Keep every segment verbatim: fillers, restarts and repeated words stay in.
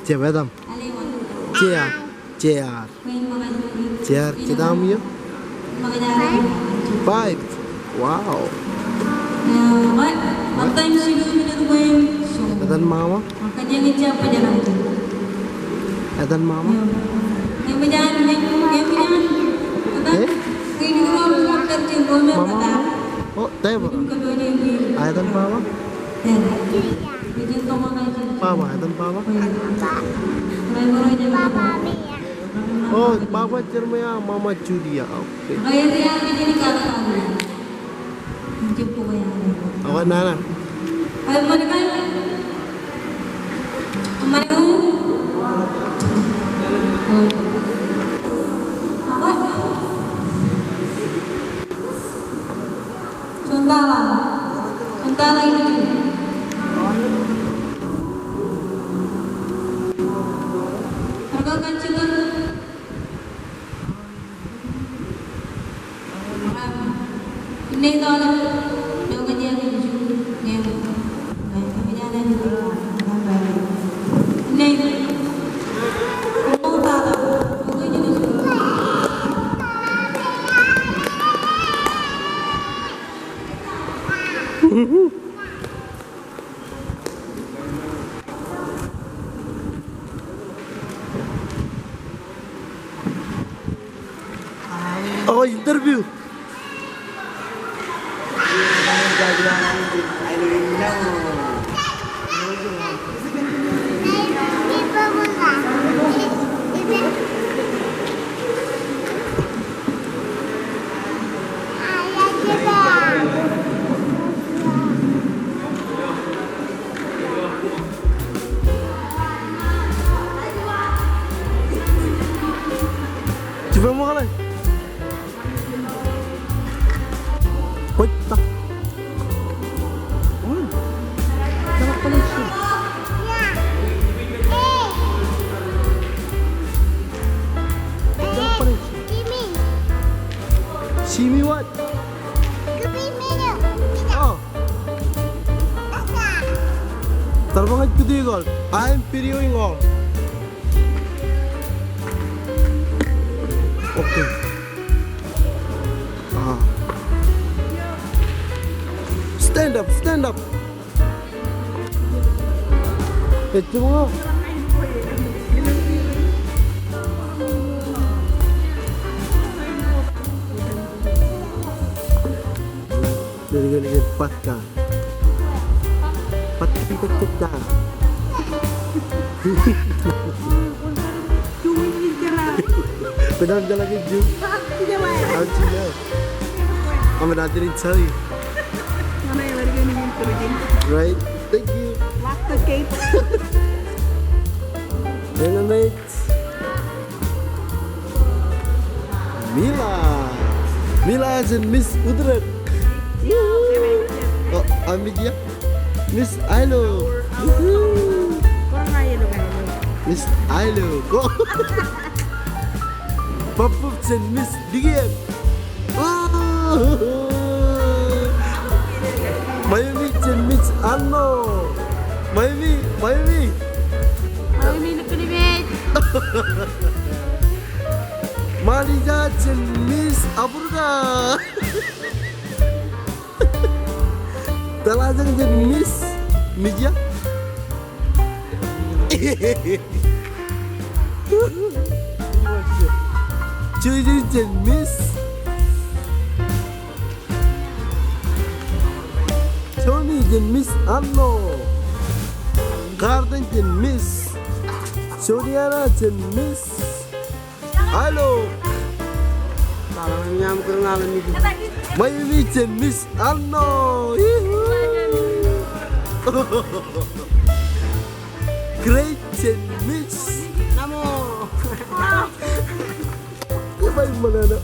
Jab etan? Jear. Jear. Jear, jetaṃ iiō? Five. Wow. Etan mama? Etan mama? Eh? Mama? Oh, diaper. Etan papa? Papa, etan papa? Oh, papa Jeremiah, mama Julia. Okay. Awa nana. Oh, interview. Jiba ṃōk ḷe. Wait, ta. Hmm. Tara pale si. Tara pale si. See me what? Oh. Tara ba ña ij video call. I am videoing all. Okay. Ah. Stand up, stand up. Ej jiṃ ña. Lelōñḷọk, lelōñḷọk, patka. Patka, patka, patka. Kwō jeḷā ke Jew? Aolep Jew. Amen, I didn't tell you. Right? Thank you. Lock the gate. Dynamite. Mila. Mila jān Miss Utdrōk. Oh, ami dia. Miss Ailo. Woohoo. Miss Ailo. Go. Pabūb jān Miss Dikier. Oh. Mayumi jān Miss Anno. Mayumi, Mayumi. Mayumi, look at me. Malija jān Miss Africa. Talajang jān Miss Mija. Juju jān Miss. Tony jān Miss Anno. Garden jān Miss. Juliana jān Miss Ailo. Mayumi jān Miss Anno. Ihu. Great jān Miss. Namo. Iba iṃōṇōṇō.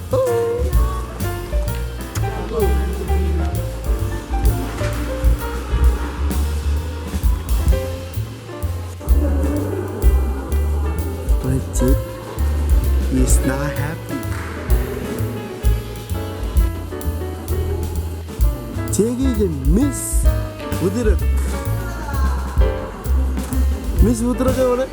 But Jake is not happy. Jake jān Miss Utdrōk. Miss Utdrōk eo ṇe?